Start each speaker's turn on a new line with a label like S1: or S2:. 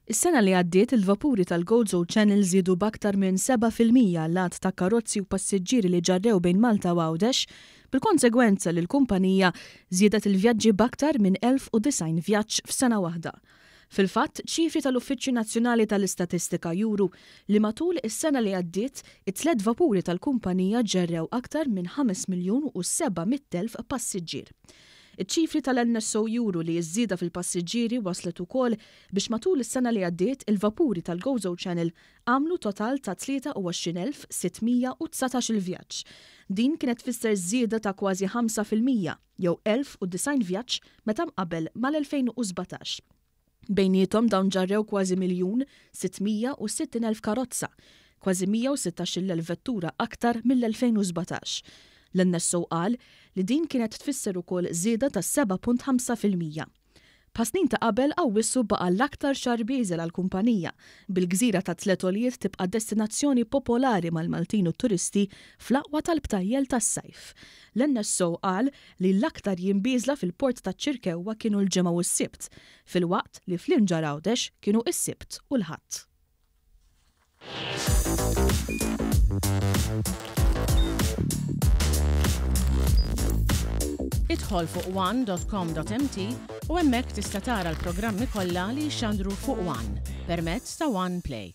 S1: Is-sena li għaddiet il-vapuri tal-Gozo Channel żiedu b'aktar minn 7% l-għadd ta' karozzi u passiġġieri li ġarrew bejn Malta u Għawdex, bil-konsegwenza li l-kumpanija żiedet il-vjaġġi b'aktar minn 1,090 vjaġġ f'sena waħda. Fil-fatt, ċifri tal-Uffiċċju Nazzjonali tal-Istatistika juru li matul is-sena li għaddiet, it-tlett vapuri tal-kumpanija ġerrew aktar minn 5,700,000 passiġġier. Iċ-ċifri tal-NSO juru li ż-żieda fil-passiġġieri wasslet ukoll biex matul is-sena li għaddiet il-vapuri tal-Gozo Channel għamlu total ta' 23,619-il vjaġġ. Din kienet tfisser żieda ta' kważi 5%, jew 1,090 vjaġġ meta mqabbel mal-2017. Bejniethom dawn ġarrew kważi 1,660,000 karozza, kważi 116,000 vettura aktar mill-2017. L-NSO qal li din kienet tfisser ukoll żieda ta' 7.5%. Bħas-snin ta' qabel Awwissu baqa' l-aktar xahar bieżel għall-kumpanija, bil-gżira tat-tliet għoljiet tibqa' destinazzjoni popolari mal-Maltin u t-turisti fl-aqwa tal-btajjel tas-sajf. L-NSO qal li l-aktar jiem bieżla fil-Port taċ-Ċirkewwa kienu l-Ġimgħa u s-Sibt, filwaqt li fl-Imġarr Għawdex kienu s-Sibt u l-Ħadd.
S2: Idħol fuq one.com.mt u hemmhekk tista' tara l-programmi kollha li jixxandru fuq One permezz ta' One Play.